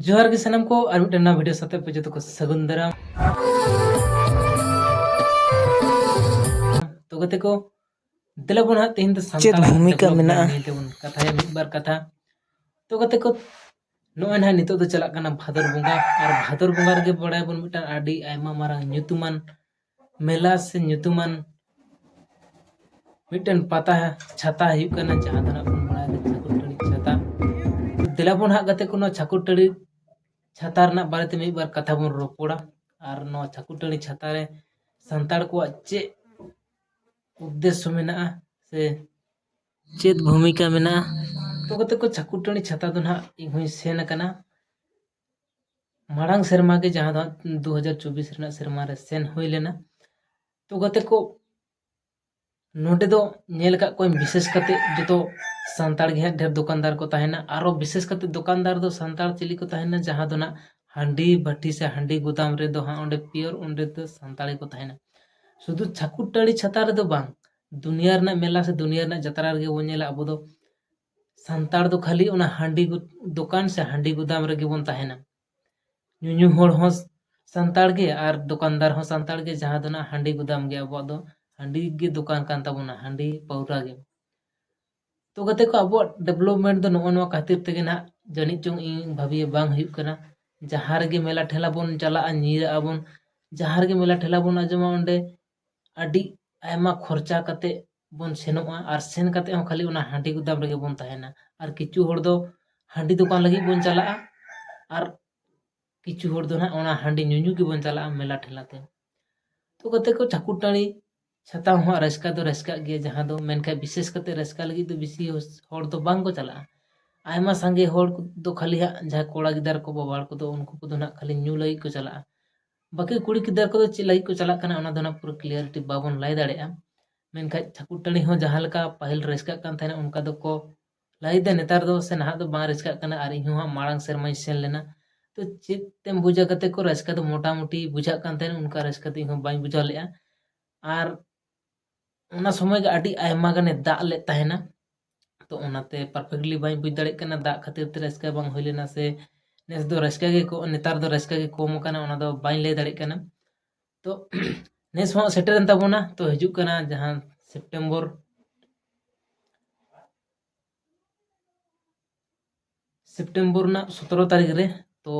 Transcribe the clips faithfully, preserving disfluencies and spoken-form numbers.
ᱡᱚᱦᱟᱨ ᱜᱮ ᱥᱟᱱᱟᱢ ᱠᱚ, ᱟᱨ ᱢᱤᱫᱴᱮᱱ ᱱᱟᱣᱟ ᱵᱷᱤᱰᱤᱭᱳ ᱥᱟᱛᱮ ᱟᱯᱮ ᱡᱚᱛᱚ ᱠᱚ ᱥᱟᱹᱜᱩᱱ ᱫᱟᱨᱟᱢ᱾ ᱛᱚ ᱜᱟᱛᱮ ᱠᱚ, ᱫᱮᱞᱟ ᱵᱚᱱ ᱦᱟᱸᱜ ᱛᱮᱦᱮᱧ ᱫᱚ ᱪᱮᱫ ᱥᱟᱱᱛᱟᱲᱟᱜ ᱵᱷᱩᱢᱤᱠᱟ development ᱢᱮᱱᱟᱜᱼᱟ? ᱱᱤᱭᱮ ᱛᱮᱵᱚᱱ ᱠᱟᱛᱷᱟᱭᱟ ᱢᱤᱫ ᱵᱟᱨ ᱠᱟᱛᱷᱟ᱾ ᱛᱚ ᱜᱟᱛᱮ ᱠᱚ, ᱱᱚᱜᱼᱚᱭ ᱱᱟᱦᱟᱜ ᱱᱤᱛᱚᱜ ᱫᱚ ᱪᱟᱞᱟᱜ ᱠᱟᱱᱟ ᱵᱷᱟᱫᱚᱨ ᱵᱚᱸᱜᱟ, ᱟᱨ ᱵᱷᱟᱫᱚᱨ ᱵᱚᱸᱜᱟ ᱨᱮᱜᱮ ᱵᱟᱲᱟᱭᱟᱵᱚᱱ ᱢᱤᱫᱴᱟᱝ ᱟᱹᱰᱤ ᱟᱭᱢᱟ ᱢᱟᱨᱟᱝ ᱧᱩᱛᱩᱢᱟᱱ ᱢᱮᱞᱟ ᱥᱮ ᱧᱩᱛᱩᱢᱟᱱ ᱢᱤᱫᱴᱮᱱ ᱯᱟᱛᱟ ᱪᱷᱟᱛᱟ ᱦᱩᱭᱩᱜ ᱠᱟᱱᱟ, ᱡᱟᱦᱟᱸ ᱫᱚ ᱱᱟᱜ ᱵᱚᱱ ᱵᱟᱲᱟᱭᱟ ᱪᱷᱟᱠᱩᱨ ᱴᱟᱹᱲᱤ ᱪᱷᱟᱛᱟ᱾ ᱫᱮᱞᱟ ᱵᱚᱱ ᱦᱟᱸᱜ ᱜᱟᱛᱮ ᱠᱚ, ᱱᱚᱣᱟ ᱪᱷᱟᱠᱩᱨ ᱴᱟᱹᱲᱤ ᱪᱷᱟᱛᱟ ᱨᱮᱱᱟᱜ ᱵᱟᱨᱮᱛᱮ ᱢᱤᱫ ᱵᱟᱨ ᱠᱟᱛᱷᱟ ᱵᱚᱱ ᱨᱚᱯᱚᱲᱟ, ᱟᱨ ᱱᱚᱣᱟ ᱪᱷᱟᱠᱩᱨ ᱴᱟᱹᱲᱤ ᱪᱷᱟᱛᱟ ᱨᱮ ᱥᱟᱱᱛᱟᱲ ᱠᱚᱣᱟᱜ ᱪᱮᱫ ᱩᱫᱽᱫᱮᱥᱥᱚ ᱢᱮᱱᱟᱜᱼᱟ ᱥᱮ ᱪᱮᱫ ᱵᱷᱩᱢᱤᱠᱟ ᱢᱮᱱᱟᱜᱼᱟ᱾ ᱛᱚ ᱜᱟᱛᱮ ᱠᱚ, ᱪᱷᱟᱠᱩᱨ ᱴᱟᱹᱲᱤ ᱪᱷᱟᱛᱟ ᱫᱚ ᱱᱟᱦᱟᱜ ᱤᱧ ᱦᱚᱸᱧ ᱥᱮᱱ ᱟᱠᱟᱱᱟ ᱢᱟᱲᱟᱝ ᱥᱮᱨᱢᱟ ᱜᱮ, ᱡᱟᱦᱟᱸ ᱫᱚ ᱦᱟᱸᱜ ᱫᱩ ᱦᱟᱡᱟᱨ ᱪᱚᱵᱵᱤᱥ ᱨᱮᱱᱟᱜ ᱥᱮᱨᱢᱟ ᱨᱮ ᱥᱮᱱ ᱦᱩᱭ ᱞᱮᱱᱟ᱾ ᱛᱚ ᱜᱟᱛᱮ ᱠᱚ, ᱱᱚᱰᱮ ᱫᱚ ᱧᱮᱞ ᱟᱠᱟᱫ ᱠᱚᱣᱟᱧ, ᱵᱤᱥᱮᱥ ᱠᱟᱛᱮ ᱡᱚᱛᱚ ᱥᱟᱱᱛᱟᱲ ᱜᱮ ᱦᱟᱸᱜ ᱰᱷᱮᱨ ᱫᱚᱠᱟᱱᱫᱟᱨ ᱠᱚ ᱛᱟᱦᱮᱱᱟ᱾ ᱟᱨᱚ ᱵᱤᱥᱮᱥ ᱠᱟᱛᱮ ᱫᱚᱠᱟᱱᱫᱟᱨ ᱫᱚ ᱥᱟᱱᱛᱟᱲ ᱪᱤᱞᱤ ᱠᱚ ᱛᱟᱦᱮᱱᱟ, ᱡᱟᱦᱟᱸ ᱫᱚ ᱱᱟᱜ ᱦᱟᱺᱰᱤ ᱵᱷᱟᱹᱴᱤ ᱥᱮ ᱦᱟᱺᱰᱤ ᱜᱩᱫᱟᱢ ᱨᱮᱫᱚ ᱦᱟᱸᱜ ᱚᱸᱰᱮ pure ᱚᱸᱰᱮ ᱫᱚ ᱥᱟᱱᱛᱟᱲ ᱜᱮᱠᱚ ᱛᱟᱦᱮᱱᱟ᱾ ᱥᱩᱫᱷᱩ ᱪᱷᱟᱠᱩᱨ ᱴᱟᱹᱲᱤ ᱪᱷᱟᱛᱟ ᱨᱮᱫᱚ ᱵᱟᱝ, ᱫᱩᱱᱤᱭᱟᱹ ᱨᱮᱱᱟᱜ ᱢᱮᱞᱟ ᱥᱮ ᱫᱩᱱᱤᱭᱟᱹ ᱨᱮᱱᱟᱜ ᱡᱟᱛᱨᱟ ᱨᱮᱜᱮ ᱵᱚᱱ ᱧᱮᱞᱟ ᱟᱵᱚ ᱫᱚ ᱥᱟᱱᱛᱟᱲ ᱫᱚ ᱠᱷᱟᱹᱞᱤ ᱚᱱᱟ ᱦᱟᱺᱰᱤ ᱜᱩ-, ᱫᱚᱠᱟᱱ ᱥᱮ ᱦᱟᱺᱰᱤ ᱜᱩᱫᱟᱢ ᱨᱮᱜᱮ ᱵᱚᱱ ᱛᱟᱦᱮᱱᱟ᱾ ᱧᱩᱧᱩ ᱦᱚᱲ ᱦᱚᱸ ᱥᱟᱱᱛᱟᱲ ᱜᱮ ᱟᱨ ᱫᱚᱠᱟᱱᱫᱟᱨ ᱦᱚᱸ ᱥᱟᱱᱛᱟᱲ ᱜᱮ, ᱡᱟᱦᱟᱸ ᱫᱚ ᱱᱟᱜ ᱦᱟᱺᱰᱤ ᱜᱩᱫᱟᱢ ᱜᱮ ᱟᱵᱚᱣᱟᱜ ᱫᱚ ᱦᱟᱺᱰᱤ ᱜᱮ ᱫᱚᱠᱟᱱ ᱠᱟᱱ ᱛᱟᱵᱚᱱᱟ, ᱦᱟᱺᱰᱤ ᱯᱟᱹᱣᱨᱟ ᱜᱮ᱾ ᱛᱚ ᱜᱟᱛᱮ ᱠᱚ, ᱟᱵᱚᱣᱟᱜ development ᱫᱚ ᱱᱚᱜᱼᱚ ᱱᱚᱣᱟ ᱠᱷᱟᱹᱛᱤᱨ ᱛᱮᱜᱮ ᱱᱟᱜ ᱡᱟᱹᱱᱤᱡ ᱪᱚᱝ ᱤᱧ ᱵᱷᱟᱹᱵᱤᱭᱟ ᱵᱟᱝ ᱦᱩᱭᱩᱜ ᱠᱟᱱᱟ᱾ ᱡᱟᱦᱟᱸ ᱨᱮᱜᱮ ᱢᱮᱞᱟ ᱴᱷᱮᱞᱟ ᱵᱚᱱ ᱪᱟᱞᱟᱜᱼᱟ, ᱧᱤᱨᱟᱜ ᱟᱵᱚᱱ, ᱡᱟᱦᱟᱸ ᱨᱮᱜᱮ ᱢᱮᱞᱟ ᱴᱷᱮᱞᱟ ᱵᱚᱱ ᱟᱸᱡᱚᱢᱟ, ᱚᱸᱰᱮ ᱟᱹᱰᱤ ᱟᱭᱢᱟ ᱠᱷᱚᱨᱪᱟ ᱠᱟᱛᱮ ᱵᱚᱱ ᱥᱮᱱᱚᱜᱼᱟ, ᱟᱨ ᱥᱮᱱ ᱠᱟᱛᱮ ᱦᱚᱸ ᱠᱷᱟᱹᱞᱤ ᱚᱱᱟ ᱦᱟᱺᱰᱤ ᱜᱩᱫᱟᱢ ᱨᱮᱜᱮ ᱵᱚᱱ ᱛᱟᱦᱮᱱᱟ᱾ ᱟᱨ ᱠᱤᱪᱷᱩ ᱦᱚᱲ ᱫᱚ ᱦᱟᱺᱰᱤ ᱫᱚᱠᱟᱱ ᱞᱟᱹᱜᱤᱫ ᱵᱚᱱ ᱪᱟᱞᱟᱜᱼᱟ, ᱟᱨ ᱠᱤᱪᱷᱩ ᱦᱚᱲ ᱫᱚ ᱱᱟᱜ ᱚᱱᱟ ᱦᱟᱺᱰᱤ ᱧᱩᱧᱩ ᱜᱮᱵᱚᱱ ᱪᱟᱞᱟᱜᱼᱟ ᱢᱮᱞᱟ ᱴᱷᱮᱞᱟ ᱛᱮ᱾ ᱛᱚ ᱜᱟᱛᱮ ᱠᱚ, ᱪᱷᱟᱠᱩᱨ ᱴᱟᱹᱲᱤ ᱪᱷᱟᱛᱟ ᱦᱚᱸ ᱨᱟᱹᱥᱠᱟᱹ ᱫᱚ ᱨᱟᱹᱥᱠᱟᱹᱜ ᱜᱮᱭᱟ, ᱡᱟᱦᱟᱸ ᱫᱚ ᱢᱮᱱᱠᱷᱟᱱ ᱵᱤᱥᱮᱥ ᱠᱟᱛᱮ ᱨᱟᱹᱥᱠᱟᱹ ᱞᱟᱹᱜᱤᱫ ᱫᱚ ᱵᱮᱥᱤ ᱦᱚᱲ ᱫᱚ ᱵᱟᱝ ᱠᱚ ᱪᱟᱞᱟᱜᱼᱟ᱾ ᱟᱭᱢᱟ ᱥᱟᱸᱜᱮ ᱦᱚᱲ ᱫᱚ ᱠᱷᱟᱹᱞᱤ ᱦᱟᱸᱜ ᱡᱟᱦᱟᱸ ᱠᱚᱲᱟ ᱜᱤᱫᱟᱹᱨ ᱠᱚ, ᱵᱟᱵᱟ ᱦᱚᱲ ᱠᱚᱫᱚ, ᱩᱱᱠᱩ ᱠᱚᱫᱚ ᱱᱟᱜ ᱠᱷᱟᱹᱞᱤ ᱧᱩ ᱞᱟᱹᱜᱤᱫ ᱠᱚ ᱪᱟᱞᱟᱜᱼᱟ᱾ ᱵᱟᱹᱠᱤ ᱠᱩᱲᱤ ᱜᱤᱫᱟᱹᱨ ᱠᱚᱫᱚ ᱪᱮᱫ ᱞᱟᱹᱜᱤᱫ ᱠᱚ ᱪᱟᱞᱟᱜ ᱠᱟᱱᱟ, ᱚᱱᱟ ᱫᱚ ᱱᱟᱜ ᱯᱩᱨᱟᱹ clarity ᱵᱟᱵᱚᱱ ᱞᱟᱹᱭ ᱫᱟᱲᱮᱭᱟᱜᱼᱟ᱾ ᱢᱮᱱᱠᱷᱟᱱ ᱪᱷᱟᱠᱩᱨ ᱴᱟᱹᱲᱤ ᱦᱚᱸ ᱡᱟᱦᱟᱸ ᱞᱮᱠᱟ ᱯᱟᱹᱦᱤᱞ ᱨᱟᱹᱥᱠᱟᱹᱜ ᱠᱟᱱ ᱛᱟᱦᱮᱱᱟ, ᱚᱱᱠᱟ ᱫᱚᱠᱚ ᱞᱟᱹᱭᱫᱟ ᱱᱮᱛᱟᱨ ᱫᱚ, ᱥᱮ ᱱᱟᱦᱟᱜ ᱫᱚ ᱵᱟᱝ ᱨᱟᱹᱥᱠᱟᱹᱜ ᱠᱟᱱᱟ᱾ ᱟᱨ ᱤᱧ ᱦᱚᱸ ᱦᱟᱸᱜ ᱢᱟᱲᱟᱝ ᱥᱮᱨᱢᱟᱧ ᱥᱮᱱ ᱞᱮᱱᱟ, ᱛᱚ ᱪᱮᱫ ᱛᱮᱢ ᱵᱩᱡᱟ ᱜᱟᱛᱮ ᱠᱚ, ᱨᱟᱹᱥᱠᱟᱹ ᱫᱚ ᱢᱚᱴᱟᱢᱩᱴᱤ ᱵᱩᱡᱷᱟᱹᱜ ᱠᱟᱱ ᱛᱟᱦᱮᱱᱟ, ᱚᱱᱠᱟ ᱨᱟᱹᱥᱠᱟᱹ ᱫᱚ ᱤᱧ ᱦᱚᱸ ᱵᱟᱹᱧ ᱵᱩᱡᱷᱟᱹᱣ ᱞᱮᱫᱼᱟ᱾ ᱟᱨ ᱚᱱᱟ ᱥᱚᱢᱚᱭ ᱜᱮ ᱟᱹᱰᱤ ᱟᱭᱢᱟ ᱜᱟᱱᱮ ᱫᱟᱜ ᱞᱮᱫ ᱛᱟᱦᱮᱱᱟ, ᱛᱚ ᱚᱱᱟᱛᱮ perfectly ᱵᱟᱹᱧ ᱵᱩᱡᱽ ᱫᱟᱲᱮᱭᱟᱜ ᱠᱟᱱᱟ ᱫᱟᱜ ᱠᱷᱟᱹᱛᱤᱨ ᱛᱮ ᱨᱟᱹᱥᱠᱟᱹ ᱵᱟᱝ ᱦᱩᱭ ᱞᱮᱱᱟ ᱥᱮ ᱱᱮᱥ ᱫᱚ ᱨᱟᱹᱥᱠᱟᱹ ᱜᱮ ᱠᱚ, ᱱᱮᱛᱟᱨ ᱫᱚ ᱨᱟᱹᱥᱠᱟᱹ ᱜᱮ ᱠᱚᱢ ᱟᱠᱟᱱᱟ, ᱚᱱᱟ ᱫᱚ ᱵᱟᱹᱧ ᱞᱟᱹᱭ ᱫᱟᱲᱮᱭᱟᱜ ᱠᱟᱱᱟ᱾ ᱛᱚ ᱱᱮᱥ ᱦᱚᱸ ᱥᱮᱴᱮᱨᱮᱱ ᱛᱟᱵᱚᱱᱟ, ᱛᱚ ᱦᱤᱡᱩᱜ ᱠᱟᱱᱟ ᱡᱟᱦᱟᱸ ᱥᱮᱯᱴᱮᱢᱵᱚᱨ, ᱥᱮᱯᱴᱮᱢᱵᱚᱨ ᱨᱮᱱᱟᱜ ᱥᱚᱛᱨᱚ ᱛᱟᱹᱨᱤᱠᱷ ᱨᱮ᱾ ᱛᱚ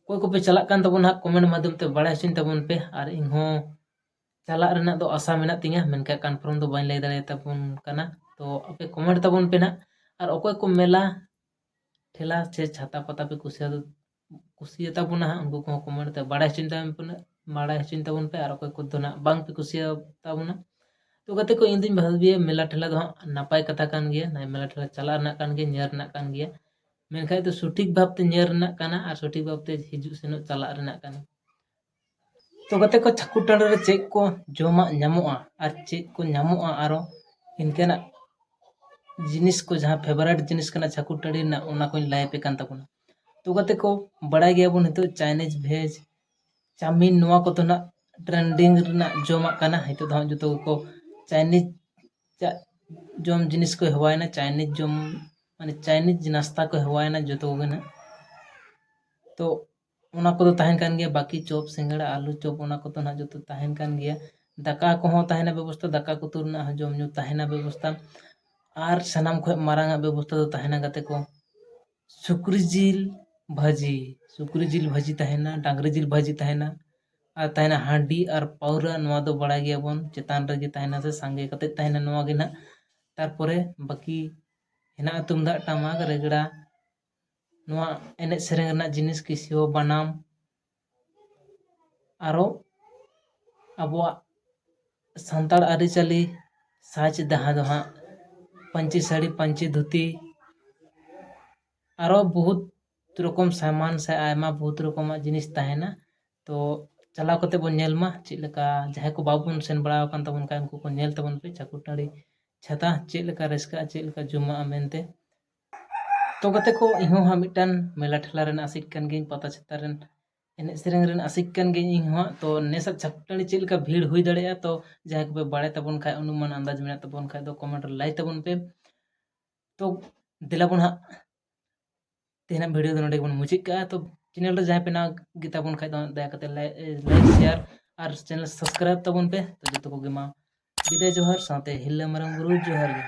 ᱚᱠᱚᱭ ᱠᱚᱯᱮ ᱪᱟᱞᱟᱜ ᱠᱟᱱ ᱛᱟᱵᱚᱱᱟ ᱦᱟᱸᱜ, ᱠᱚᱢᱮᱱᱴ ᱢᱟᱫᱽᱫᱷᱚᱢ ᱛᱮ ᱵᱟᱲᱟᱭ ᱦᱚᱪᱚᱧ ᱛᱟᱵᱚᱱ ᱯᱮ, ᱟᱨ ᱤᱧ ᱦᱚᱸ ᱪᱟᱞᱟᱜ ᱨᱮᱱᱟᱜ ᱫᱚ ᱟᱥᱟ ᱢᱮᱱᱟᱜ ᱛᱤᱧᱟᱹ, ᱢᱮᱱᱠᱷᱟᱱ ᱠᱚᱱᱯᱷᱟᱨᱢ ᱫᱚ ᱵᱟᱹᱧ ᱞᱟᱹᱭ ᱫᱟᱲᱮᱭᱟᱛᱟᱵᱚᱱ ᱠᱟᱱᱟ᱾ ᱛᱚ ᱟᱯᱮ ᱠᱚᱢᱮᱱᱴ ᱛᱟᱵᱚᱱ ᱯᱮ ᱱᱟᱦᱟᱜ, ᱟᱨ ᱚᱠᱚᱭ ᱠᱚ ᱢᱮᱞᱟ ᱴᱷᱮᱞᱟ ᱥᱮ ᱪᱷᱟᱛᱟ ᱯᱟᱛᱟ ᱯᱮ ᱠᱩᱥᱤᱭᱟᱫ ᱠᱩᱥᱤᱭᱟᱛᱟ ᱵᱚᱱᱟ ᱦᱟᱸᱜ, ᱩᱱᱠᱩ ᱠᱚᱦᱚᱸ ᱠᱚᱢᱮᱱᱴ ᱛᱮ ᱵᱟᱲᱟᱭ ᱦᱚᱪᱚᱧ ᱛᱟᱵᱚᱱ ᱯᱮ, ᱵᱟᱲᱟᱭ ᱦᱚᱪᱚᱧ ᱛᱟᱵᱚᱱ ᱯᱮ᱾ ᱟᱨ ᱚᱠᱚᱭ ᱠᱚᱫᱚ ᱱᱟᱜ ᱵᱟᱝ ᱯᱮ ᱠᱩᱥᱤᱭᱟᱛᱟ ᱵᱚᱱᱟ, ᱛᱚ ᱜᱟᱛᱮ ᱠᱚ, ᱤᱧ ᱫᱩᱧ ᱵᱷᱟᱹᱵᱤᱭᱟ ᱢᱮᱞᱟ ᱴᱷᱮᱞᱟ ᱫᱚ ᱦᱟᱸᱜ ᱱᱟᱯᱟᱭ ᱠᱟᱛᱷᱟ ᱠᱟᱱ ᱜᱮᱭᱟ, ᱱᱟᱭ ᱢᱮᱞᱟ ᱴᱷᱮᱞᱟ ᱪᱟᱞᱟᱜ ᱨᱮᱱᱟᱜ ᱠᱟᱱ ᱜᱮᱭᱟ, ᱧᱮᱞ ᱨᱮᱱᱟᱜ ᱠᱟᱱ ᱜᱮᱭᱟ᱾ ᱢᱮᱱᱠᱷᱟᱡ ᱫᱚ ᱥᱚᱴᱷᱤᱠ ᱵᱷᱟᱵᱽᱛᱮ ᱧᱮᱞ ᱨᱮᱱᱟᱜ ᱠᱟᱱᱟ ᱟᱨ ᱥᱚᱴᱷᱤᱠ ᱵᱷᱟᱵᱽᱛᱮ ᱦᱤᱡᱩᱜ ᱥᱮᱱᱚᱜ ᱪᱟᱞᱟᱜ ᱨᱮᱱᱟᱜ ᱠᱟᱱᱟ᱾ ᱛᱚ ᱜᱟᱛᱮ ᱠᱚ, ᱪᱷᱟᱠᱩᱨ ᱴᱟᱺᱰᱤ ᱨᱮ ᱪᱮᱫ ᱠᱚ ᱡᱚᱢᱟᱜ ᱧᱟᱢᱚᱜᱼᱟ ᱟᱨ ᱪᱮᱫ ᱠᱚ ᱧᱟᱢᱚᱜᱼᱟ ᱟᱨᱚ ᱤᱱᱠᱟᱱᱟᱜ ᱡᱤᱱᱤᱥ ᱠᱚ, ᱡᱟᱦᱟᱸ ᱯᱷᱮᱵᱟᱨᱮᱴ ᱡᱤᱱᱤᱥ ᱠᱟᱱᱟ ᱪᱷᱟᱠᱩᱨ ᱴᱟᱺᱰᱤ ᱨᱮᱱᱟᱜ, ᱚᱱᱟ ᱠᱚᱧ ᱞᱟᱹᱭ ᱟᱯᱮ ᱠᱟᱱ ᱛᱟᱵᱚᱱᱟ᱾ ᱛᱚ ᱜᱟᱛᱮ ᱠᱚ, ᱵᱟᱲᱟᱭ ᱜᱮᱭᱟᱵᱚᱱ ᱱᱤᱛᱚᱜ ᱪᱟᱭᱱᱤᱡᱽ ᱵᱷᱮᱡᱽ ᱪᱟᱣᱢᱤᱱ, ᱱᱚᱣᱟ ᱠᱚᱫᱚ ᱱᱟᱜ ᱴᱨᱮᱱᱰᱤᱝ ᱨᱮᱱᱟᱜ ᱡᱚᱢᱟᱜ ᱠᱟᱱᱟ᱾ ᱱᱤᱛᱚᱜ ᱫᱚ ᱦᱟᱸᱜ ᱡᱚᱛᱚ ᱜᱮᱠᱚ ᱪᱟᱭᱱᱤᱡᱽ ᱪᱟ-, ᱡᱚᱢ ᱡᱤᱱᱤᱥ ᱠᱚ ᱦᱮᱣᱟᱭᱮᱱᱟ, ᱪᱟᱭᱱᱤᱡᱽ ᱡᱚᱢ, ᱢᱟᱱᱮ ᱪᱟᱭᱱᱤᱡᱽ ᱱᱟᱥᱛᱟ ᱠᱚ ᱦᱮᱣᱟᱭᱮᱱᱟ ᱡᱚᱛᱚ ᱠᱚᱜᱮ ᱱᱟᱜ᱾ ᱛᱚ ᱚᱱᱟ ᱠᱚᱫᱚ ᱛᱟᱦᱮᱱ ᱠᱟᱱ ᱜᱮᱭᱟ, ᱵᱟᱹᱠᱤ ᱪᱚᱯ, ᱥᱤᱸᱜᱟᱲᱟ, ᱟᱹᱞᱩ ᱪᱚᱯ, ᱚᱱᱟ ᱠᱚᱫᱚ ᱱᱟᱜ ᱡᱚᱛᱚ ᱛᱟᱦᱮᱱ ᱠᱟᱱ ᱜᱮᱭᱟ᱾ ᱫᱟᱠᱟ ᱠᱚᱦᱚᱸ ᱛᱟᱦᱮᱱᱟ ᱵᱮᱵᱚᱥᱛᱟ, ᱫᱟᱠᱟ ᱩᱛᱩ ᱨᱮᱱᱟᱜ ᱦᱚᱸ ᱡᱚᱢ ᱧᱩ ᱛᱟᱦᱮᱱᱟ ᱵᱮᱵᱚᱥᱛᱟ᱾ ᱟᱨ ᱥᱟᱱᱟᱢ ᱠᱷᱚᱱ ᱢᱟᱨᱟᱝ ᱟᱜ ᱵᱮᱵᱚᱥᱛᱟ ᱫᱚ ᱛᱟᱦᱮᱱᱟ ᱜᱟᱛᱮ ᱠᱚ, ᱥᱩᱠᱨᱤ ᱡᱤᱞ ᱵᱷᱟᱹᱡᱤ, ᱥᱩᱠᱨᱤ ᱡᱤᱞ ᱵᱷᱟᱹᱡᱤ ᱛᱟᱦᱮᱱᱟ, ᱰᱟᱝᱨᱤ ᱡᱤᱞ ᱵᱷᱟᱹᱡᱤ ᱛᱟᱦᱮᱱᱟ, ᱟᱨ ᱛᱟᱦᱮᱱᱟ ᱦᱟᱺᱰᱤ ᱟᱨ ᱯᱟᱹᱣᱨᱟᱹ, ᱱᱚᱣᱟ ᱫᱚ ᱵᱟᱲᱟᱭ ᱜᱮᱭᱟᱵᱚᱱ ᱪᱮᱛᱟᱱ ᱨᱮᱜᱮ ᱛᱟᱦᱮᱱᱟ ᱥᱮ ᱥᱟᱸᱜᱮ ᱠᱟᱛᱮᱫ ᱛᱟᱦᱮᱱᱟ ᱱᱚᱣᱟ ᱜᱮ ᱱᱟᱜ᱾ ᱛᱟᱨᱯᱚᱨᱮ ᱵᱟᱹᱠᱤ ᱦᱮᱱᱟᱜᱼᱟ ᱛᱩᱢᱫᱟᱜ ᱴᱟᱢᱟᱠ, ᱨᱮᱜᱽᱲᱟ, ᱱᱚᱣᱟ ᱮᱱᱮᱡ ᱥᱮᱨᱮᱧ ᱨᱮᱱᱟᱜ ᱡᱤᱱᱤᱥ, ᱠᱮᱥᱤᱭᱳ, ᱵᱟᱱᱟᱢ, ᱟᱨᱚ ᱟᱵᱚᱣᱟᱜ ᱥᱟᱱᱛᱟᱲ ᱟᱹᱨᱤᱪᱟᱹᱞᱤ ᱥᱟᱡᱽ, ᱡᱟᱦᱟᱸ ᱫᱚ ᱦᱟᱸᱜ ᱯᱟᱹᱧᱪᱤ ᱥᱟᱹᱲᱤ, ᱯᱟᱹᱧᱪᱤ ᱫᱷᱩᱛᱤ, ᱟᱨᱚ ᱵᱚᱦᱩᱛ ᱨᱚᱠᱚᱢ ᱥᱟᱢᱟᱱ ᱥᱮ ᱟᱭᱢᱟ ᱵᱚᱦᱩᱛ ᱨᱚᱠᱚᱢᱟᱜ ᱡᱤᱱᱤᱥ ᱛᱟᱦᱮᱱᱟ᱾ ᱛᱚ ᱪᱟᱞᱟᱣ ᱠᱟᱛᱮ ᱵᱚᱱ ᱧᱮᱞ ᱢᱟ ᱪᱮᱫ ᱞᱮᱠᱟ, ᱡᱟᱦᱟᱸᱭ ᱠᱚ ᱵᱟᱵᱚᱱ ᱥᱮᱱ ᱵᱟᱲᱟ ᱟᱠᱟᱱ ᱛᱟᱵᱚᱱ ᱠᱷᱟᱱ ᱩᱱᱠᱩ ᱠᱚ ᱧᱮᱞ ᱛᱟᱵᱚᱱ ᱯᱮ ᱪᱷᱟᱠᱩᱨ ᱴᱟᱺᱰᱤ ᱪᱷᱟᱛᱟ ᱪᱮᱫ ᱞᱮᱠᱟ ᱨᱟᱹᱥᱠᱟᱹᱜᱼᱟ, ᱪᱮᱫ ᱞᱮᱠᱟ ᱡᱚᱢᱟᱜᱼᱟ ᱢᱮᱱᱛᱮ᱾ ᱛᱚ ᱜᱟᱛᱮ ᱠᱚ, ᱤᱧ ᱦᱚᱸ ᱦᱟᱸᱜ ᱢᱤᱫᱴᱟᱝ ᱢᱮᱞᱟ ᱴᱷᱮᱞᱟ ᱨᱮᱱ ᱟᱥᱤᱠ ᱠᱟᱱ ᱜᱤᱭᱟᱹᱧ, ᱯᱟᱛᱟ ᱪᱷᱟᱛᱟ ᱨᱮᱱ ᱮᱱᱮᱡ ᱥᱮᱨᱮᱧ ᱨᱮᱱ ᱟᱥᱤᱠ ᱠᱟᱱ ᱜᱤᱭᱟᱹᱧ ᱤᱧ ᱦᱚᱸ ᱦᱟᱸᱜ᱾ ᱛᱚ ᱱᱮᱥᱟᱜ ᱪᱷᱟᱠᱩᱨ ᱴᱟᱺᱰᱤ ᱪᱮᱫ ᱞᱮᱠᱟ ᱵᱷᱤᱲ ᱦᱩᱭ ᱫᱟᱲᱮᱭᱟᱜᱼᱟ, ᱛᱚ ᱡᱟᱦᱟᱸᱭ ᱠᱚᱯᱮ ᱵᱟᱲᱟᱭ ᱛᱟᱵᱚᱱ ᱠᱷᱟᱡ, ᱚᱱᱩᱢᱟᱱ ᱟᱱᱫᱟᱡᱽ ᱢᱮᱱᱟᱜ ᱛᱟᱵᱚᱱ ᱠᱷᱟᱡ ᱫᱚ ᱠᱚᱢᱮᱱᱴ ᱨᱮ ᱞᱟᱹᱭ ᱛᱟᱵᱚᱱ ᱯᱮ᱾ ᱛᱚ ᱫᱮᱞᱟ ᱵᱚᱱ ᱦᱟᱸᱜ ᱛᱮᱦᱮᱧᱟᱜ ᱵᱷᱤᱰᱤᱭᱳ ᱫᱚ ᱱᱚᱰᱮ ᱜᱮᱵᱚᱱ ᱢᱩᱪᱟᱹᱫ ᱠᱟᱜᱼᱟ᱾ ᱛᱚ ᱪᱮᱱᱮᱞ ᱨᱮ ᱡᱟᱦᱟᱸᱭ ᱯᱮ ᱱᱟᱣᱟ ᱜᱮᱛᱟ ᱵᱚᱱ ᱠᱷᱟᱡ ᱫᱚ ᱫᱟᱭᱟ ᱠᱟᱛᱮ ᱞᱟᱭᱤᱠ ᱥᱮᱭᱟᱨ ᱟᱨ ᱪᱮᱱᱮᱞ ᱥᱟᱵᱥᱠᱨᱟᱭᱤᱵ ᱛᱟᱵᱚᱱ ᱯᱮ᱾ ᱛᱚ ᱡᱚᱛᱚ ᱠᱚᱜᱮ ᱢᱟ ᱵᱤᱫᱟᱹᱭ ᱡᱚᱦᱟᱨ, ᱥᱟᱶᱛᱮ ᱦᱤᱨᱞᱟᱹ ᱢᱟᱨᱟᱝ ᱵᱩᱨᱩ ᱡᱚᱦᱟᱨ ᱜᱮ᱾